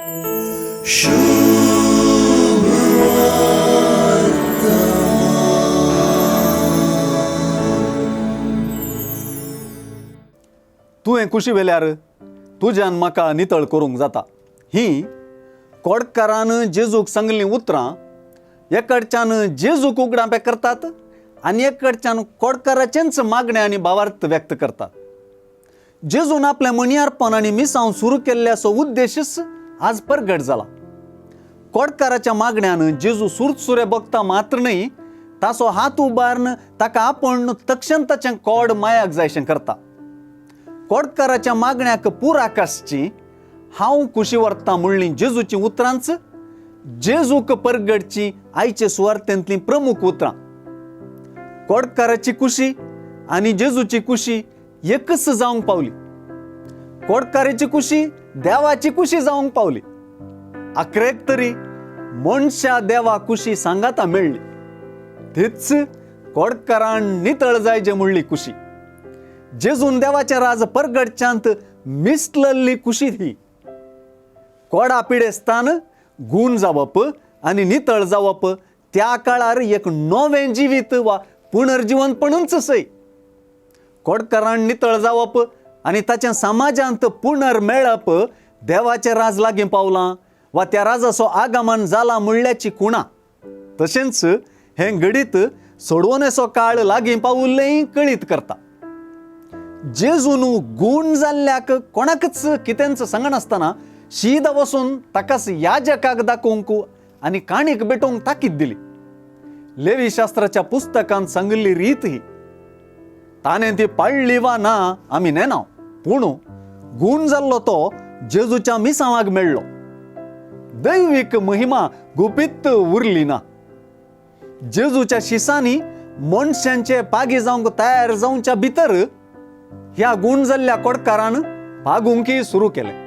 तुवें कुशी वेल्यार तुज्यान म्हाका नितळ करूंक जाता ही कोडकारान जेजूक सांगलीं उतरां एकडच्यान जेजूक उगडापें करतात आनी एकडच्यान कोडकाराचेंच मागणें आनी भावार्थ व्यक्त करतात. जेजून आपलें मणयारपण आनी मिसांव सुरू केल्ल्याचो उद्देशच आज परगट जाला. कोडकाराच्या मागण्यान जेजू सुरसुरे बघता मात्र न्हय, ताचो हात उबारून ताका आपूण तक्षण ताचें कोड मायाक जायशें करता. कोडकाराच्या मागण्याक पुराक आसची हांव कुशी व्हरता म्हणलीं जेजूचीं उतरांच जेजूक परगटची आयचे सुवार्थेंतलीं प्रमुख उतरां. कोडकाराची कुशी आनी जेजूची कुशी एकच जावंक पावली. कोडकाराची कुशी देवाची कुशी जावंक पावली. आखरेक तरी मनशा देवा कुशी सांगाता मेळ्ळी. तीच कोडकारान नितळ जायचे म्हणली कुशी. जेजून देवाचें राज परगटच्यांत मिसलल्ली कुशी ही. कोडा पिडेस्तान गूण जावप आनी नितळ जावप त्या काळार एक नवें जिवीत वा पुनर्जिवनपणूच सय. कोडकारान नितळ जावप आनी ताचें समाजांत पुनर्मेळप देवाचें राज लागीं पावलां वा त्या राजाचो आगमन जाला म्हणल्याची खुणा. तशेंच हें घडीत सोडवणेचो काळ लागीं पावुल्लेंय कळीत करता. जेजून गूण जाल्ल्याक कोणाकच कितेंच सांगनासतना शीदा वचून ताकाच याजकाक दाखोवंक आनी काणीक भेटोवंक ताकीद दिली. लेवी शास्त्राच्या पुस्तकांत सांगिल्ली रीत ही. ताणें ती पाळ्ळी वा ना आमी नेना, पूण गूण जाल्लो तो जेजूच्या मिसांवाक मेळ्ळो. दैवीक महिमा गुपीत उरली ना. जेजूच्या शिसांनी मनशांचे पागी जावंक तयार जावच्या भितर ह्या गूण जाल्ल्या कोडकारान पागूंकय सुरू केलें.